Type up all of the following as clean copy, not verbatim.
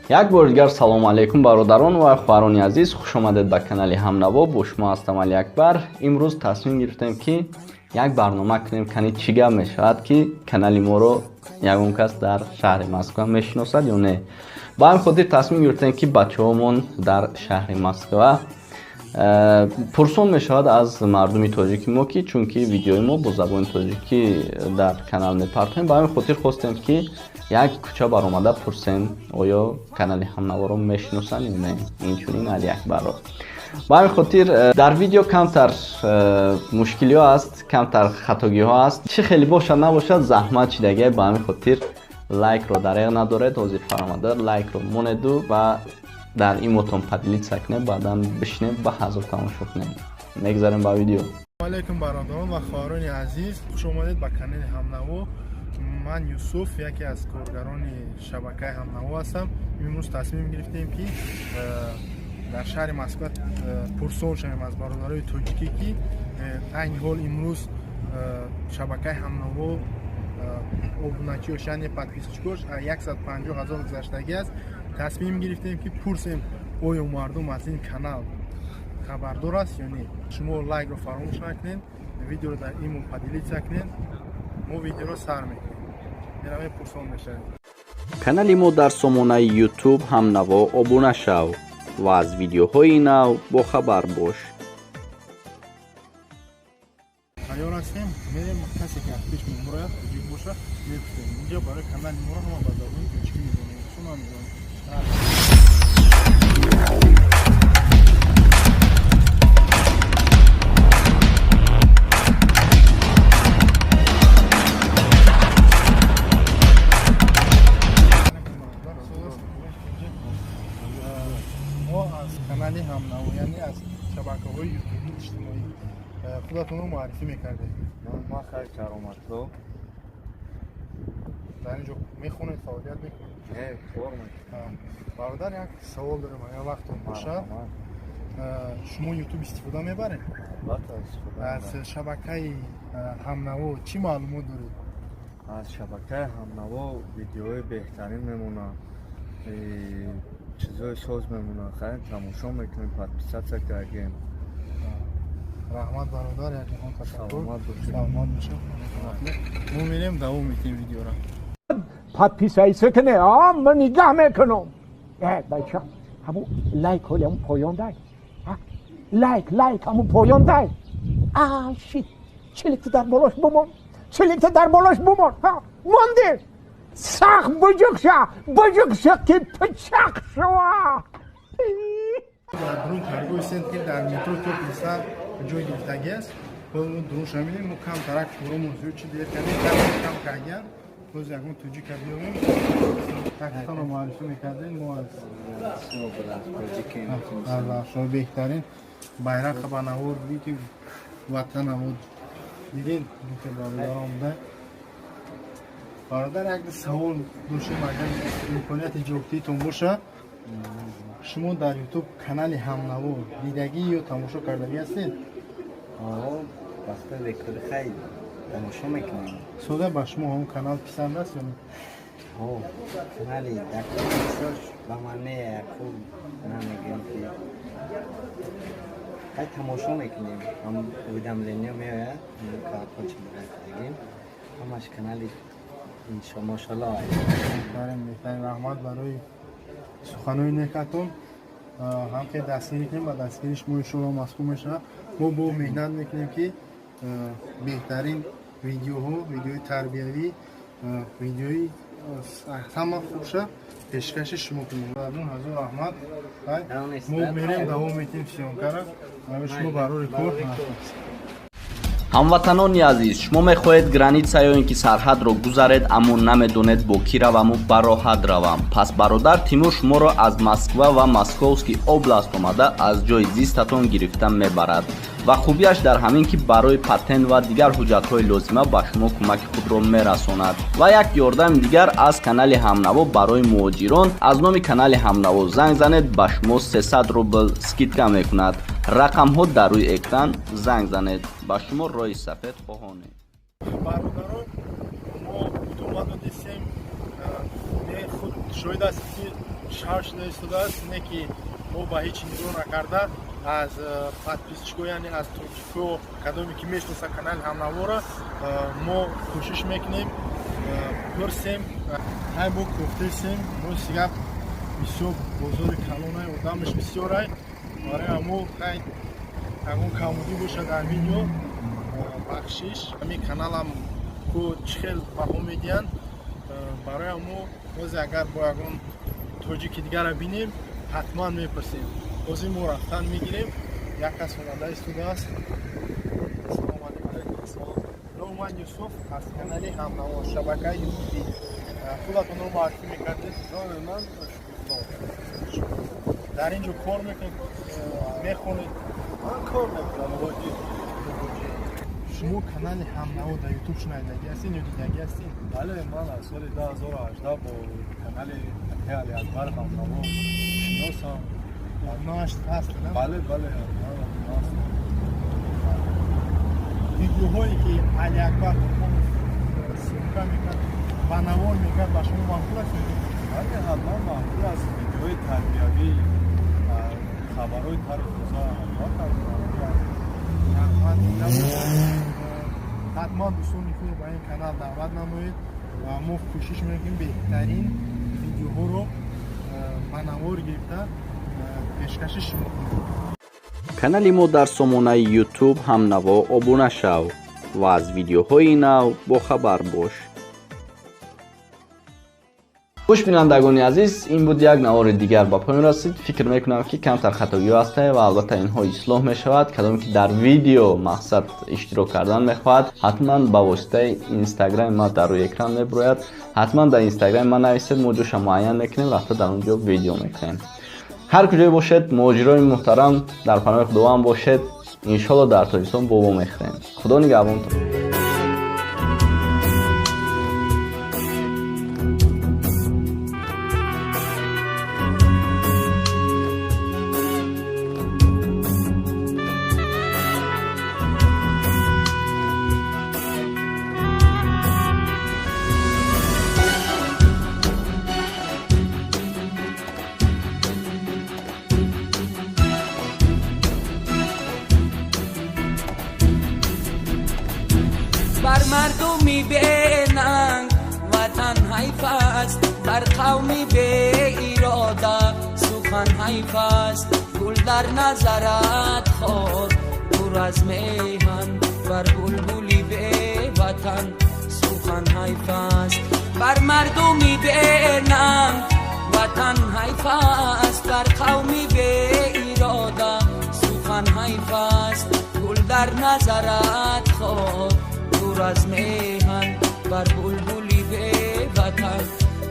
Як бори дигар салому алайкум, бародарон ва хоҳарони азиз, хуш омадед ба канали Ҳамнаво. Бо шумо ҳастам Алиакбар. Имрӯз тасмим гирифтем, ки як барнома кунем, кани чӣ гап мешавад, ки канали моро ягон кас дар шаҳри Москва мешиносад ё не. Ба ҳамин хотир тасмим гирифтем, ки бачаҳомон дар шаҳри Москва пурсон мешавад аз мардуми тоҷики мо, ки чунки видеои мо бо забони тоҷикӣ дар канал мепартоем, ба ҳамин хотир хостем, ки як кӯча баромада пурсем, оё канали Ҳамнаворо мешиносанд ё не, инчунин Алиакбарро. Ба ҳамин хотир дар видео камтар мушкилиҳо аст, камтар хатогиҳо аст, чӣ хеле бошад набошад, заҳмат чидагия. Ба ҳамин хотир лайкро дареғ надоред, ҳозир фаромада лайкро монеду ва дар имотон поделиться кунед, баъдан бишинед, ба ҳазор тамошо кунед. Мегзарем ба видео. Алайкум, бародарон ва хоҳарони азиз, хуш омадед ба канали Ҳамнаво. Ман Юсуф, яке аз коргарони шабакаи Ҳамнаво ҳастам. Имрӯз тасмим гирифтем, ки дар шаҳри Москва пурсон шавем аз бародарои тоҷикӣ, ки айни ҳол имрӯз шабакаи Ҳамнаво обуначиёш, яъне подписчикош 150 ҳазор гузаштагӣ аст. Тасмим гирифтем, ки пурсем, оё мардум аз ин канал хабардор аст ё не. Шумо лайкро фаромӯш накунед, видеоро дар имо поделиться кунед. Мо видеоро сар мекунем, меравем, пурсон мешавем. Канали мо дар сомонаи Ютуб Ҳамнаво обуна шав ва аз видеоҳои нав бохабар бош. Тайёр ҳастем, мерем, касе ки аз пеш мемурояд, тоҷик боша, мепурсем. Инҷо барои канали моро ҳама ба забони тоҷикӣ медонем, шумо намедонем. Мо аз канали Ҳамнаво, яъне аз шабакаҳои ютуби иҷтимоӣ. Худатонро муаррифӣ мекардед? Ман Хайр Кароматло. Дар ин ҷо мехонед, фаъолият мекунед? Не, кор мекунам. Бародар, як савол дорем, агар вақтон бошад. Марҳамат. Шумо Ютуб истифода мебаред? Албатта, истифода Аз мебарам. шабакаи Ҳамнаво чӣ маълумот доред? Аз шабакаи Ҳамнаво видеои беҳтарин мемонад, чизҳои соз мемонад. Хайр, тамошо мекунем, подписаться кардем. Раҳмат, бародар, як ҷаҳон ташаккур. Саломат бошед. Саломат бошед. Мо мерем, давом метем видеора. Подписаться кне, а ман нигоҳ мекунам. Бача, ҳамун лайк ҳоли ҳамун поён дай. Лайк, лайк ҳамун поён дай. А, shit. Чиликта дар болош бумон. Чиликта дар болош бумон. Ҳа, монди. Сахт буҷуқша, буҷуқша ки пичақ шава. Дар дурун торговый центр, дар метро Тёплый Сад ҷой гирифтагӣ аст. Боз мо дурун шамидем, мо камтарак коромон зиёд чи дер кардем, кам кардем. Боз ягон тоҷика биёвем. Такистонро муаррифӣ мекардем. Мо аз шумо беҳтарин байрақа ба навор дидем, ки ватанамо дидем, ки бародар омада. Бародар, як савол доштем, агар имконияти ҷавобдиҳитон бошад. Шумо дар Ютуб канали Ҳамнаво дидагӣ ё тамошо кардагӣ ҳастед? Вақта бекори хай тамошо мекунем. Сода, ба шумо ҳамон канал писанд аст ё не? Ҳо, канали бисёр ба ман не, хуб намегӯем, ки хай тамошо мекунем. Ҳам уведомление меояд, колокольчик дагим, ҳамаш канали мошалло. Беҳтарин, беҳтарин, раҳмат барои суханои некатон. Ҳам ки дастгирӣ кунем, ба дастгирии шумо иншоалло мазкур мешавад. Мо бо меҳнат мекунем, ки беҳтарин видеоҳо, видеои тарбиявӣ, видеои ҳама хубша пешкаши шумо кунем. Ҳазор раҳмат. Мо мерем, давом метем съёмкара. Барои шумо барори кор. Ҳамватанони азиз, шумо мехоҳед граница ё ин ки сарҳадро гузаред, аммо намедонед бо кӣ раваму ба роҳат равам. Пас бародар Тимур шуморо аз Москва ва Московский область омада, аз ҷои зистатон гирифта мебарад ва хубиаш дар ҳамин, ки барои патент ва дигар ҳуҷҷатҳои лозима ба шумо кӯмаки худро мерасонад. Ва як ёрдами дигар аз канали Ҳамнаво барои муҳоҷирон: аз номи канали Ҳамнаво занг занед, ба шумо 300 рубл скидка мекунад. Рақамҳо дар рӯи экран, занг занед, ба шумо роҳи сафед хоҳонем. Бародарон, мо идома додистем. Худ. Шоҳид ҳастед, ки шав шуда истодааст, не ки мо ба ҳеҷ нигоҳ накарда аз подписчико, яъне аз тоҷико, кадоме ки мешноса канали Ҳамнавора, мо кӯшиш мекунем пурсем. Ҳай, мо кофтесем. Рости гап, бисёр бозори калонай, одамаш бисёрай. Барои ҳамо хай ягон камудӣ бошад дар видео, бахшиш. Ҳамин каналам ку чӣ хел баҳо медиҳанд. Барои ҳамо ҳозир агар бо ягон тоҷики дигара бинем, ҳатман мепурсем. Ҳозир мо рафтан мегирем. Як кас омада истодааст. Ассалому алайкум. Номи ман Юсуф, аз канали Ҳамнаво, шабакаи ютуби. Худатонро муаррифӣ мекардед? Номи ман Шукрулло. Дар ин ҷо кор мекунед, мехонед? Ман кор мекунам, муҳоҷир. Шумо канали Ҳамнаво дар Ютуб шунавидагӣ ҳастед ё дидагӣ ҳастед? Бале, ман аз соли 2018 бо канали акаи Алиакбар Ҳамнаво шиносам. Обунааш ҳаст? Бале, бале, ман обуна ҳастам. Видеоҳое ки Алиакбар Бурхонов съёмка мекард, ба навор мекард, ба шумо маъқул аст? Бале, ҳатман маъқул аст. Видеои тарбиявӣ, хабарҳои тару тоза, албатта маъқул аст. Раҳмат. Ҳатман дӯстони худро ба ин канал даъват намоед ва мо кӯшиш мекунем беҳтарин видеоҳоро ба навор гирифта пешкаши шумо кунем. Канали мо дар сомонаи Ютуб Ҳамнаво обуна шав ва аз видеоҳои нав бохабар бош. Хуш, бинандагони азиз, ин буд як навори дигар, ба поён расид. Фикр мекунам, ки камтар хатогиҳо ҳастае ва албатта инҳо ислоҳ мешавад. Кадоме ки дар видео мақсад иштирок кардан мехоҳад, ҳатман ба воситаи инстаграми ма, дар рӯи экран мебурояд, ҳатман дар инстаграми ма нависед, мо ҷоша муайян мекунем, рафта дар он ҷо видео мекунем. Ҳар куҷое бошед, муҳоҷирони муҳтарам, дар паноҳи Худованд бошед. Иншолло, дар Тоҷикистон бобо мехӯрем. Худо нигаҳбонтон. Бар мардуми бенанг ватан ҳайф аст, бар қавми беирода сухан ҳайф аст. Гул дар назарат хор, дур аз меҳан, бар булбули беватан сухан ҳайф аст. Бар мардуми бенанг ватан ҳайф аст, бар қавми беирода сухан ҳайф аст. Гул дар назарат хор, дур аз меҳан, бар булбули беватан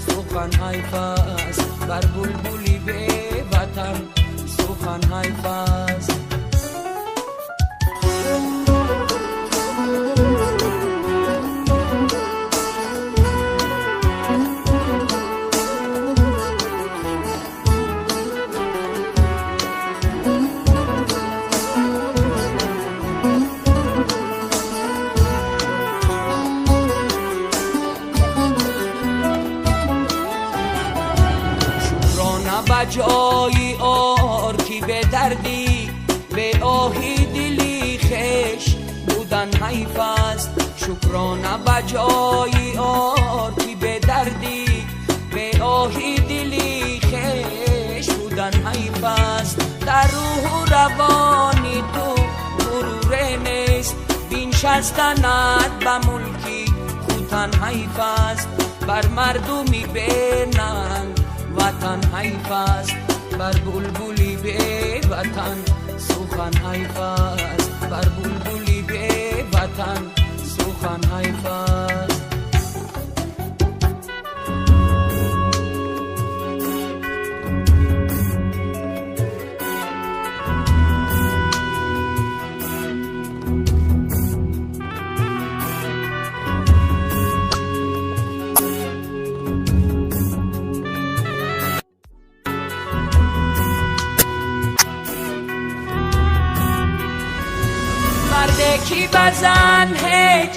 сухан ҳайф аст. Бар булбули беватан сухан ҳайф аст. Шукрона ба ҷои ор, ки бе дардӣ, бе оҳи дили хеш будан ҳайф аст. Шукрона ба ҷои ор, ки бе дардӣ, бе оҳи дили хеш будан ҳайф аст. Дар рӯҳу равони ту ғуруре нест, биншастанат ба мулки хутан ҳайф аст. Бар мардуми бенанг ватан ҳайф аст, бар булбули беватан сухан ҳайф аст. Бар булбули беватан сухан ҳайф аст. Марде ки ба зан ҳеҷ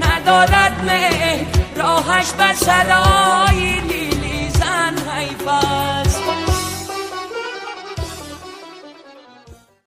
надорад меҳр, роҳаш ба сарои